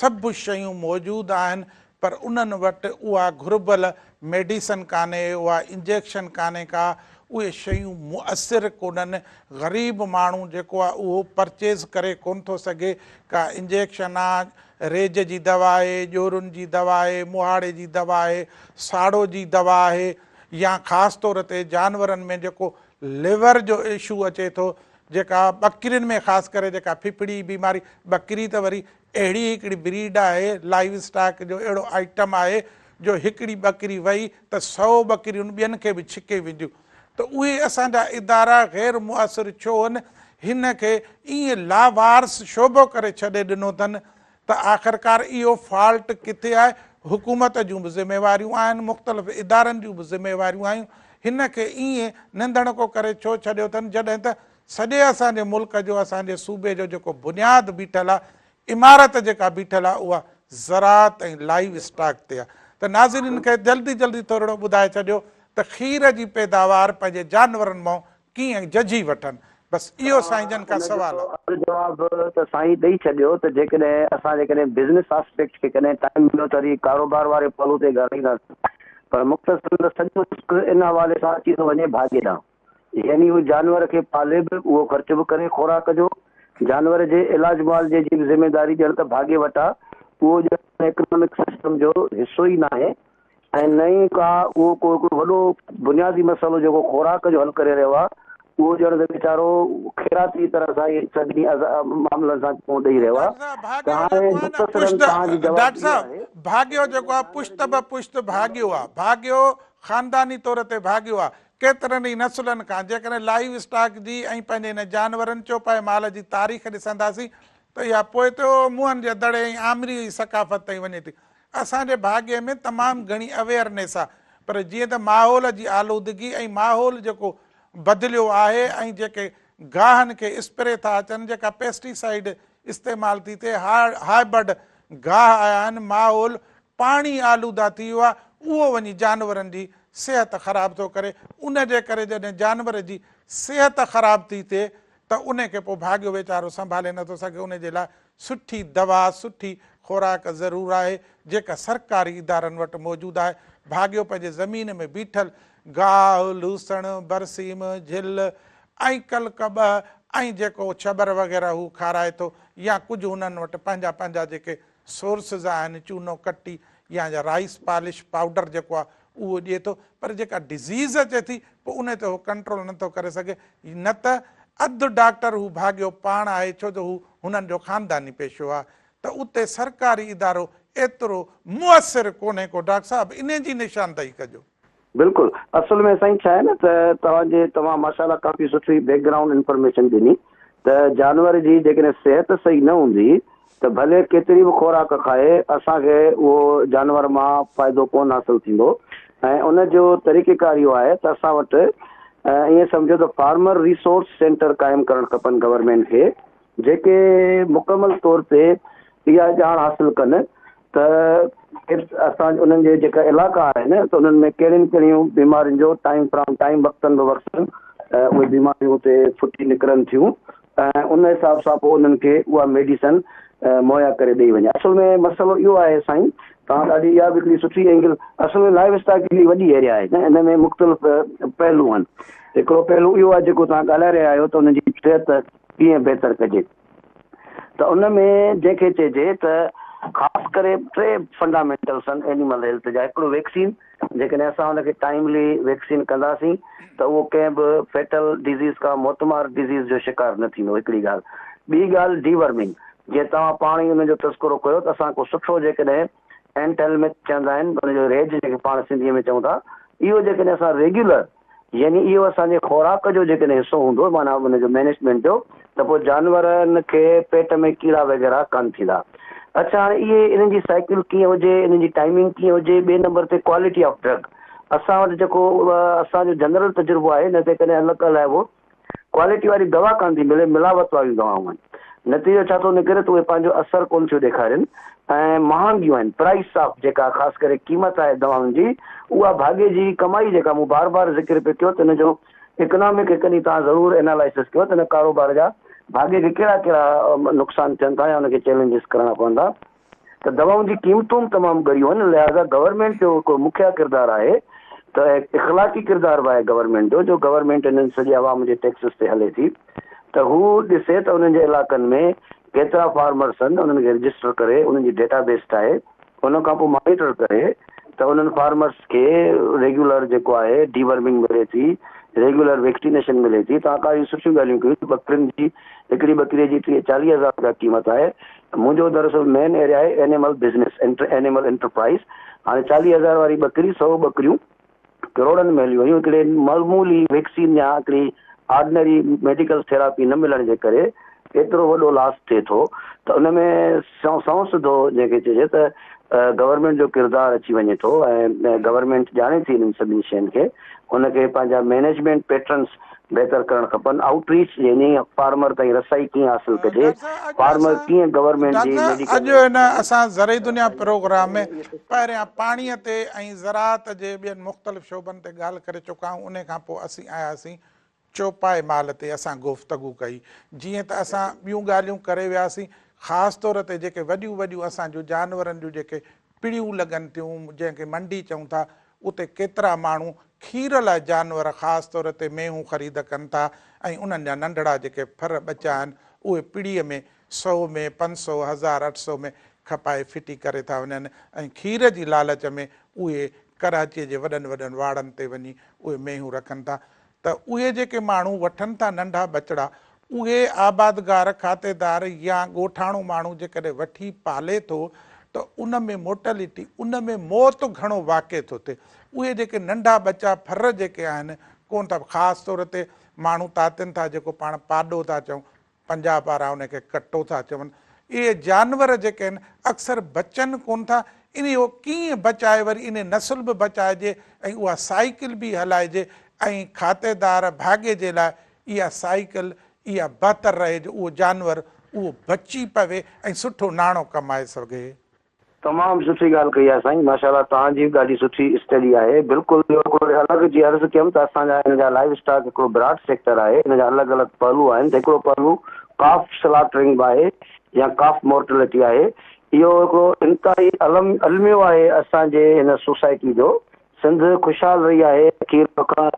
سڀ شيون موجود آهن پر انهن وٽ اها گهربل ميڊيسن ڪانهي، اها انجيڪشن ڪانهي ڪا، اهي شيون مؤثر ڪونهن، غريب ماڻهو جيڪو آهي اهو پرچيز ڪري ڪونه ٿو سگهي، ڪا انجيڪشن آ، ريج جي دوا آهي، ڄورن جي دوا آهي، مهاڙي جي دوا آهي، ساڙو جي دوا آهي يا خاص طور تي جانورن ۾ جيڪو ليور جو اشو اچي ٿو، جيڪا ٻڪرين ۾ خاص ڪري جيڪا ڦڦڙي بيماري، ٻڪري ته وري اهڙي هڪڙي بريڊ آهي، لائيو اسٽاڪ جو اهڙو آئٽم آهي جو هڪڙي ٻڪري وئي ته سئو ٻڪريون ٻين کي به ڇڪي وينديون ته اهي اسان جا ادارا غير مؤثر ڇو هن هن کي ائين لاوارث شعبو ڪري ڇڏي ڏنو اٿن ته آخرڪار اهو فالٽ ڪٿي آهي حڪومت جون به ذميواريون آهن مختلف ادارن جون به ذميواريون آهيون هن کي ائين ننڌڻڪو ڪري ڇو ڇڏيو اٿن جڏهن ته سڄي اسان جي ملڪ جو اسان جي صوبي جو جيڪو بنياد بيٺل آ، عمارت جيڪا بيٺل آ اها زراعت ۽ لائيو اسٽاڪ تي آ ته ناظرين کي جلدي جلدي ٿورڙو ٻڌائي ڇڏيو ته کير جي پيداوار پنهنجي جانورن مان ڪيئن ججهي وٺن بس اهو سائين جن کان ان جو سوال آ. اڌ جواب ته سائين ڏئي ڇڏيو ته جيڪڏهن اسان جيڪڏهن بزنس آسپيڪٽ کي ڪڏهن ٽائيم مليو ته وري ڪاروبار واري پهلو تي ڳالهائينداسين پر مختصراً ته سڄو رسڪ ان حوالي سان اچي ٿو وڃي ڀاڳي ڏانهن. يعني هو جانور کي پالي به، اهو خرچ به ڪري خوراڪ جو، جانور جي علاج معالجي جي به ذميداري ڄڻ ته ڀاڳي وٽ آ، اهو ڄڻ اڪنامڪ سسٽم جو حصو ئي ناهي ۽ نه ئي ڪا اهو ڪو هڪڙو وڏو بنيادي مسئلو جيڪو خوراڪ جو حل ڪري رهيو آ، اهو ڄڻ ته ويچارو خيراتي طرح سان ئي سڀني معاملن سان منهن ڏئي رهيو آ ڊاڪٽر صاحب ته ڀاڳيو هاڻي جيڪو آ نه مختصراً پشت توهان جو جواب ڊاڪٽر اهو صاحب آهي. ڀاڳيو جيڪو آ پشت به پشت ڀاڳيو آ ڀاڳيو خانداني طور تي ڀاڳيو آ ڪيترن ئي نسلن کان جيڪڏهن لائيو اسٽاڪ جي ۽ پنهنجي هن جانورن چوپائي مال جي تاريخ ڏسنداسين ته اها پوئتي موهن جي دڙي ۽ آمريء جي ثقافت تائين وڃي ٿي. اسان جي ڀاڳي ۾ تمام گهڻي اويئرنيس آ پر جيئن ته ماحول جي آلودگي ۽ ماحول جيڪو بدليو آهي ۽ جيڪي گاهن کي اسپري ٿا اچن جيڪا پيسٽيسائيڊ استعمال ٿي ٿئي هائبرڊ گاهه آيا آهن ماحول پاڻي آلوده ٿي ويو آهي اهو وڃي جانورن جي صحت خراب ٿو ڪري. ان جي ڪري جڏهن جانور جي صحت خراب ٿي ٿئي ته ان کي پوء ڀاڳيو ويچارو سنڀالي نٿو سگهي. ان جي لاء سٺي دوا، سٺي خوراڪ ضرور آهي، جيڪا سرڪاري ادارن وٽ موجود آهي. ڀاڳيو پنهنجي زمين ۾ بيٺل گاهه، لوسڻ، برسيم، جهل ۽ ڪل ڪٻهه ۽ جيڪو ڇٻر وغيره هو کارائي ٿو يا ڪجهه هنن وٽ پنهنجا پنهنجا جيڪي سورسز آهن چونو ڪٽي يا رائيس پالش پائوڊر جيڪو آهي اهو ڏئي ٿو پر جيڪا ڊزيز اچي ٿي پوء ان تي هو ڪنٽرول نٿو ڪري سگهي نه ته اڌ ڊاڪٽر هو ڀاڳيو پاڻ آهي ڇو جو هو هنن جو خانداني پيشو آهي ته اتي سرڪاري ادارو ايترو مؤثر ڪونهي ڪو ڊاڪٽر صاحب انهي جي نشاندهي ڪجو. بلڪل اصل ۾ سائين ڇا آهي نه ته توهان جي توهان ماشاء الله ڪافي سٺي بيڪ گرائونڊ انفارميشن ڏني ته جانور جي جيڪڏهن صحت صحيح نه هوندي ته ڀلي ڪيتري به خوراڪ کائي اسان کي اهو جانور مان فائدو ڪونه حاصل ٿيندو ۽ ان جو طريقيڪار اهو آهي ته اسان وٽ ائين سمجهو ته فارمر ريسورس سينٽر قائم ڪرڻ کپن گورنمينٽ کي جيڪي مڪمل طور تي اها ڄاڻ حاصل ڪن ته اسان انهن جي جيڪا علائقا آهن ته انهن ۾ ڪهڙين ڪهڙيون بيمارين جو ٽائيم فرام ٽائيم وقتن به وقتن اهي بيماريون اتي ڦٽي نڪرن ٿيون ۽ ان حساب سان پوء انهن کي اها ميڊيسن مهيا ڪري ڏئي وڃي اصل ۾ مسئلو اهو آهي سائين توهان ڏاڍي اها به هڪڙي سٺي اينگل اصل ۾ لائيو اسٽاڪ هڪڙي وڏي ايريا آهي نه ان ۾ مختلف پهلو آهن هڪڙو پهلو اهو آهي جيڪو توهان ڳالهائي رهيا آهيو ته انهن جي صحت ڪيئن بهتر ڪجي ته ان ۾ جنهن کي چئجي ته خاص ڪري ٽي فنڊامينٽلس آهن اينيمل هيلٿ جا هڪڙو ويڪسين جيڪڏهن اسان ان کي ٽائيملي ويڪسين ڪنداسين ته اهو ڪنهن به فيٽل ڊزيز ڪا موتمار ڊزيز جو شڪار نه ٿيندو هڪڙي ڳالهه ٻي ڳالهه ڊي ورمنگ جيئن توهان پاڻ ئي ان جو تذڪرو ڪيو ته اسان ڪو سٺو جيڪڏهن اينٽ هيلمٿ چوندا آهن ان جو ريج جنهن کي پاڻ سنڌيء ۾ چئون ٿا اهو جيڪڏهن اسان ريگيولر يعني اهو اسان جي خوراڪ جو جيڪڏهن حصو هوندو معنيٰ ان جو مئنيجمينٽ جو ته پوء جانورن کي پيٽ ۾ ڪيڙا وغيره ڪانه ٿيندا. اڇا هاڻي اهي انهن جي سائيڪل ڪيئن هجي، انهن جي ٽائيمنگ ڪيئن هجي، ٻئي نمبر تي ڪوالٽي آف ڊرگ اسان وٽ جيڪو اسان جو جنرل تجربو آهي نه ته ڪڏهن الڳ ڳالهائبو ڪوالٽي واري دوا ڪانه ٿي ملي، ملاوت واريون دوائون آهن. نتيجو ڇا ٿو نڪري ته اهي پنهنجو اثر ڪونه ٿيون ڏيکارين ۽ مهانگيون آهن. پرائس آف جيڪا خاص ڪري قيمت آهي دوائن جي اها ڀاڳي جي ڪمائي جيڪا مون بار بار ذڪر پئي ڪيو ته ان جو اڪنامڪ هڪ ڏينهن توهان ضرور اينالائسس ڪيو ته ان ڪاروبار جا ڀاڳي کي ڪهڙا ڪهڙا نقصان ٿين ٿا يا ان کي چئلينجز ڪرڻا پون ٿا. ته دوائن جي قيمتون به تمام ڳريون آهن لهٰذا گورنمينٽ جو هڪڙو مکيه ڪردار آهي ته اخلاقي ڪردار به آهي گورنمينٽ جو جو گورنمينٽ انهن سڄي عوام جي ٽيڪسز تي هلي ٿي ته هو ڏسي ته انهن جي علائقن ۾ ڪيترا فارمرس آهن انهن کي رجسٽر ڪري انهن جي ڊيٽا بيس ٺاهي ان کان پوء مانيٽر ڪري ته انهن فارمرس کي ريگيولر جيڪو آهي ڊي ورمنگ ملي ٿي ريگيولر ويڪسينيشن ملي ٿي توهان ڪافي سٺيون ڳالهيون ڪيون ٻڪرين جي هڪڙي ٻڪري جي 30 40 هزار رپيا قيمت آهي منهنجو دراصل مين ايريا آهي اينيمل بزنس اينيمل انٽرپرائز هاڻي 40 هزار واري ٻڪري سئو ٻڪريون ڪروڙن ۾ هليون ويون هڪڙي معمولي ويڪسين يا هڪڙي آرڊنري ميڊيڪل ٿيراپي نه ملڻ جي ڪري ايترو وڏو لاس ٿئي ٿو ته ان ۾ سنئون سڌو جنهن کي چئجي ته گورنمينٽ جو ڪردار اچي وڃي ٿو ۽ گورنمينٽ ڄاڻي ٿي انهن سڀني شين کي ان کي پنهنجا مئنيجمينٽ پيٽرنس بهتر ڪرڻ کپن، آئوٽ ريچ يعني فارمر تائين رسائي ڪيئن حاصل ڪجي، ڊاڪٽر صاحب اڄ فارمر اسان ڪيئن گورنمينٽ جي ڊاڪٽر صاحب ميڊيڪل اڄ هن اسان زرعي دنيا پروگرام ۾ پهريان پاڻي تي ۽ زراعت جي ٻين مختلف شعبن تي ڳالهه ڪري چڪا آهيون انهي کان پوء اسين آياسين چوپائي مال تي اسان گفتگو ڪئي جيئن ته اسان ٻيون ڳالهيون ڪري وياسين خاص طور تي جيڪي وڏيون وڏيون اسان جون جانورن جون جيڪي پڙيون لڳن ٿيون جنهن کي منڊي چئون ٿا اتي ڪيترا ماڻهو کير لاء جانور خاص طور تي مينهون خريد ڪن ٿا ۽ انهن جا ننڍڙا جيڪي ڦر ٻچا آهن اهي پڙيء ۾ سئو ۾ 500 هزار 800 ۾ کپائي ڦٽي ڪري ٿا وڃن ۽ کير جي لالچ ۾ اهي ڪراچيء جي وڏن وڏن واڙن تي وڃي اهي مينهون رکن ٿا ته اهي جيڪي ماڻهو وٺن ٿا ننڍا ٻچڙا اهي آبادگار، کاتيدار يا ڳوٺاڻو ماڻهو جيڪڏهن وٺي پالي ٿو ته ان ۾ مورٽلٽي، ان ۾ موت گهڻو واقع ٿو ٿئي. اهي جيڪي ننڍا ٻچا ڦر جيڪي آهن ڪونه ٿا خاص طور تي ماڻهو تاتين ٿا جيڪو پاڻ پاڏو ٿا چئون پنجاب وارا ان کي ڪٽو ٿا چون. اهي جانور جيڪي آهن اڪثر بچن ڪونه ٿا. انهي اهو ڪيئن بچائي وري انهي نسل به بچائجي ۽ اها سائيڪل به هلائجي ۽ کاتيدار ڀاڳي جي لاء اها سائيڪل اها بهتر رهي جو اهو جانور اهو بچي پوي ۽ سٺو ناڻو ڪمائي سگهي. تمام سٺي ڳالهه ڪئي آهي سائين ماشاء الله توهان جي به ڏاڍي سٺي اسٽڊي آهي بلڪل اهو هڪڙو الڳ جي عرض ڪيم ته اسان جا ان جا لائيو اسٽاڪ هڪڙو براڊ سيڪٽر آهي ان جا الڳ الڳ پهلو آهن ته هڪڙو پهلو ڪاف سلاٽرنگ به آهي يا ڪاف مورٽلٽي آهي اهو هڪڙو انتهائي الم الميو آهي اسان جي هن سوسائٽي جو سنڌ خوشحال رهي آهي، کير مکڻ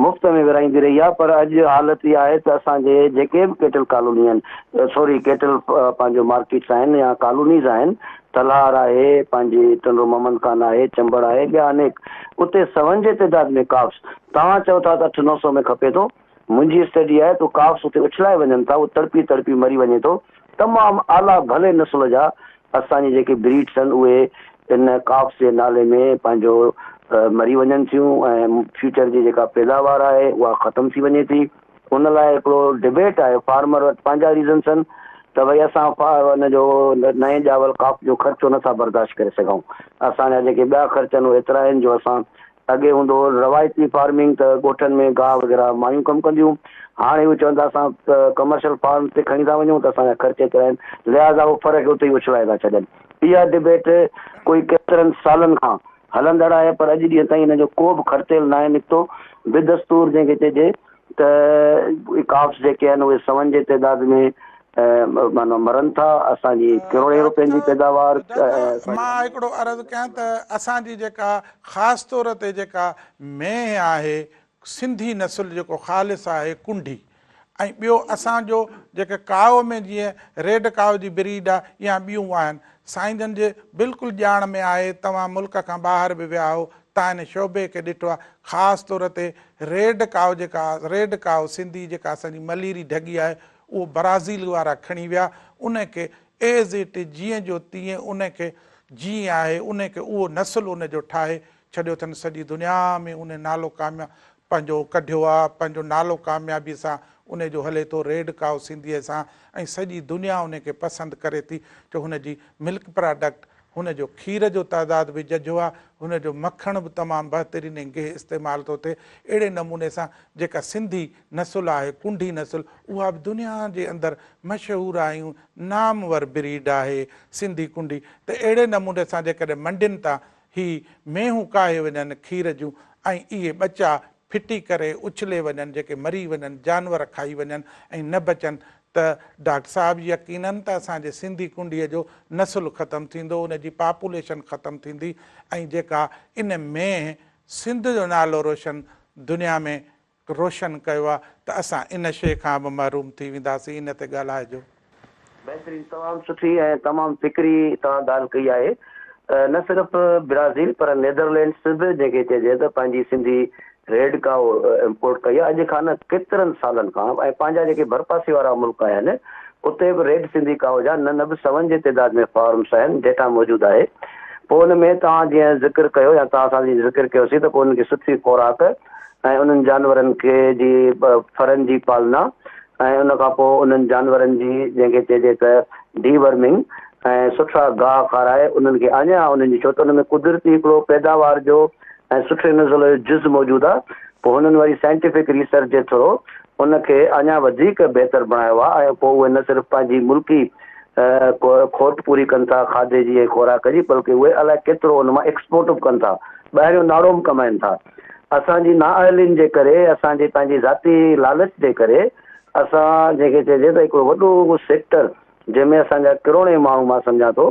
مفت ۾ ورهائيندي رهي آهي پر اڄ حالت اها آهي ته اسان جي جيڪي به ڪيٽل ڪالوني آهن سوري ڪيٽل پنهنجو مارڪيٽس آهن يا ڪالونيز آهن تلهار آهي پنهنجي ٽنڊو محمد خان آهي چمبڙ آهي ٻيا انيڪ اتي سون جي تعداد ۾ ڪافس توهان چئو ٿا ته اٺ نو سو ۾ کپي ٿو منهنجي اسٽڊي آهي ته ڪافس اتي اڇلائي وڃن ٿا اهو تڙپي تڙپي مري وڃي ٿو تمام اعليٰ ڀلي نسل جا اسان جي جيڪي بريڊس آهن اهي ان ڪافس جي نالي ۾ پنهنجو مري وڃن ٿيون ۽ فيوچر جي جيڪا پيداوار آهي اها ختم ٿي وڃي ٿي ان لاء هڪڙو ڊبيٽ آهي فارمر وٽ پنهنجا ريزنس آهن ته ڀئي اسان ان جو نئين ڄاول ڪاف جو خرچو نٿا برداشت ڪري سگهون اسان جا جيڪي ٻيا خرچ آهن اهي ايترا آهن جو اسان اڳي هوندو هو روايتي فارمنگ ته ڳوٺن ۾ گاهه وغيره مايون ڪم ڪنديون هاڻي هو چون ٿا اسان ڪمرشل فارم تي کڻي ٿا وڃون ته اسان جا خرچ ايترا آهن لهٰذا هو ڦر کي اتي ئي اڇلائي ٿا ڇڏين. اها ڊبيٽ ڪوئي ڪيترن سالن کان هلندڙ آهي پر اڄ ڏينهن تائين ان جو ڪو به کڙتيل ناهي نڪتو. بدستور جنهن کي چئجي ته ڪافس جيڪي آهن اهي سون جي تعداد ۾ معنيٰ مرن ٿا، اسان جي ڪروڙين روپين جي پيداوار. مان هڪڙو عرض ڪيان ته اسان جي جيڪا خاص طور تي جيڪا مينهن آهي سنڌي نسل جيڪو خالص آهي ڪنڍي ۽ ٻيو اسان جو جيڪي ڪائو ۾ جيئن ريڊ ڪائو جي بريڊ آ يا ٻيون آهن سائين جن جي بلڪل ڄاڻ ۾ آهي توهان ملڪ کان ٻاهر به ويا آهو تان ان شعبي کي ڏٺو آ خاص طور تي ريڊ ڪائو جيڪا ريڊ ڪائو سنڌي جيڪا اسان جي مليري ڍڳي آهي اهو برازيل وارا کڻي ويا، ان کي ايز it از جيئن جو تيئن ان کي جيئن آهي ان کي اهو نسل ان جو ٺاهي ڇڏيو اٿن، سڄي دنيا ۾ ان نالو ڪامياب پنهنجو ڪڍيو آ، پنهنجو نالو ڪاميابي سان ان جو هلي ٿو ريڊ ڪائو سنڌيء سان ۽ سڄي دنيا ان کي پسند ڪري ٿي جو هن جي ملڪ پراڊڪٽ هن جو کير جو تعداد به ججهو آ، هن جو مکڻ به تمام بهترين ۽ گيهه استعمال ٿو ٿئي، اهڙي نموني سان جيڪا سنڌي نسل آهي ڪنڍي نسل اها به دنيا جي اندر مشهور آهي ۽ نامور بريڊ آهي سنڌي ڪنڍي ته اهڙي نموني سان جيڪڏهن منڊين تان هي مينهون ڪاهي وڃن کير جون ۽ اهي ٻچا ڦٽي ڪري اڇلي وڃن جيڪي مري وڃن جانور کائي وڃن ۽ نه بچن ته ڊاڪٽر صاحب يقينن ته اسان جي سنڌي ڪنڍيء جو نسل ختم ٿيندو ان جي پاپوليشن ختم ٿيندي ۽ جيڪا ان مينهن سنڌ جو نالو روشن دنيا ۾ روشن ڪيو آ ته اسان ان شيء کان به محروم ٿي وينداسين ان تي ڳالهائجو. بهترين تمام سٺي ۽ تمام فڪري توهان ڳالهه ڪئي آهي نه صرف برازيل پر نيدرلينڊس به جنهن کي چئجي ته پنهنجي سنڌي ريڊ ڪائو امپورٽ ڪئي آهي اڄ کان نه ڪيترن سالن کان ۽ پنهنجا جيڪي ڀرپاسي وارا ملڪ آهن اتي به ريڊ سنڌي ڪائو جا نه نه به سون جي تعداد ۾ فارمس آهن ڊيٽا موجود آهي پوء ان ۾ توهان جيئن ذڪر ڪيو يا توهان سان جيئن ذڪر ڪيوسين ته پوء انهن کي سٺي خوراڪ ۽ انهن جانورن کي جي ڦرن جي پالنا ۽ ان کان پوء انهن جانورن جي جنهن کي چئجي ته ڊي ورمنگ ۽ سٺا گاهه کارائي انهن کي اڃا انهن جي ڇو ته ان ۾ قدرتي هڪڙو پيداوار جو ۽ سٺي نسل جو جز موجود آهي پوء هنن وري سائنٽيفڪ ريسرچ جي ٿرو ان کي اڃا وڌيڪ بهتر بڻايو آهي ۽ پوء اهي نه صرف پنهنجي ملڪي کوٽ پوري ڪن ٿا کاڌي جي ۽ خوراڪ جي بلڪه اهي الائي ڪيترو ان مان ايڪسپورٽ به ڪن ٿا ٻاهريون ناڙو به ڪمائن ٿا. اسان جي نااهلين جي ڪري، اسان جي پنهنجي ذاتي لالچ جي ڪري، اسان جنهن کي چئجي ته هڪڙو وڏو سيڪٽر جنهن ۾ اسان جا ڪروڙين ماڻهو مان سمجهان ٿو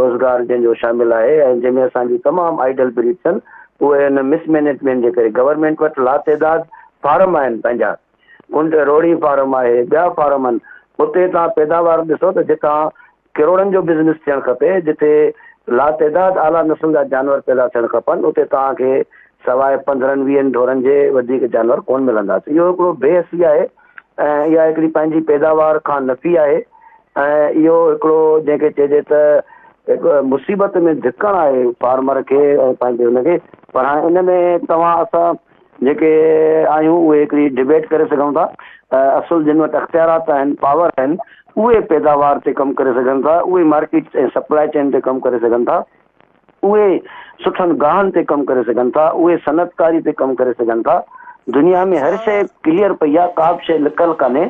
روزگار جنهن جو شامل آهي ۽ جنهن ۾ اسان جون تمام آئيڊل بريڊس آهن اهي ان مس مئنيجمينٽ جي ڪري گورنمينٽ وٽ لاتعداد فارم آهن پنهنجا ڪنڊ روهڙي فارم آهي ٻيا فارم آهن اتي توهان پيداوار ڏسو ته جتان ڪروڙن جو بزنس ٿيڻ کپي، جتي لاتعداد اعليٰ نسل جا جانور پيدا ٿيڻ کپن، اتي توهان کي سواء پندرهن ويهن ڍورن جي وڌيڪ جانور ڪونه ملندا. ته اهو هڪڙو بي حسي آهي ۽ اها هڪڙي پنهنجي پيداوار کان نفي آهي ۽ اهو هڪڙو جنهن کي چئجي ته هڪ مصيبت ۾ ڌڪڻ آهي فارمر کي ۽ پنهنجي ان کي پر هاڻي ان ۾ توهان اسان جيڪي آهيون اهي هڪڙي ڊبيٽ ڪري سگهون ٿا اصل جن وٽ اختيارات آهن پاور آهن اهي پيداوار تي ڪم ڪري سگهن ٿا اهي مارڪيٽ ۽ سپلاء چين تي ڪم ڪري سگهن ٿا اهي سٺن گاهن تي ڪم ڪري سگهن ٿا اهي صنعتڪاري تي ڪم ڪري سگهن ٿا دنيا ۾ هر شيء ڪليئر پئي آهي ڪا به شيء لڪل ڪانهي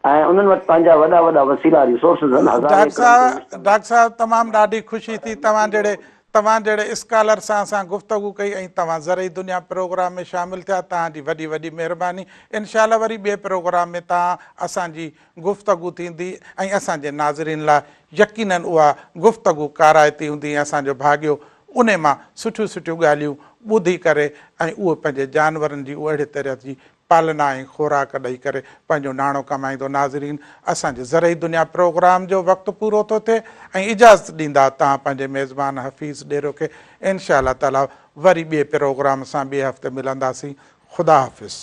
۽ انهن وٽ پنهنجا وڏا وڏا وسيلا ريسورسز آهن هزارين ڊاڪٽر ايڪڙن تي صاحب مشتمل. ڊاڪٽر صاحب تمام ڏاڍي خوشي ٿي توهان جهڙي توهان جهڙي اسڪالر سان اسان گفتگو ڪئي ۽ توهان زرعي دنيا پروگرام ۾ شامل ٿيا توهان جي وڏي وڏي مهرباني انشاء الله وري ٻئي پروگرام ۾ توهان اسان جي گفتگو ٿيندي ۽ اسان جي ناظرين لاء يقينن اها گفتگو ڪارائتي هوندي ۽ اسان جو ڀاڳيو انهي مان سٺيون سٺيون ڳالهيون ٻڌي ڪري ۽ اهو پنهنجي جانورن جي اهڙي طرح جي پالنا ۽ خوراڪ ڏئي ڪري پنهنجو ناڻو ڪمائيندو ناظرين اسان جي زرعي دنيا پروگرام جو وقت پورو ٿو ٿئي ۽ اجازت ڏيندا توهان پنهنجي ميزبان حفيظ ڏيرو کي انشاء الله تعالي وري ٻئي پروگرام سان ٻئي هفتي ملنداسين خدا حافظ.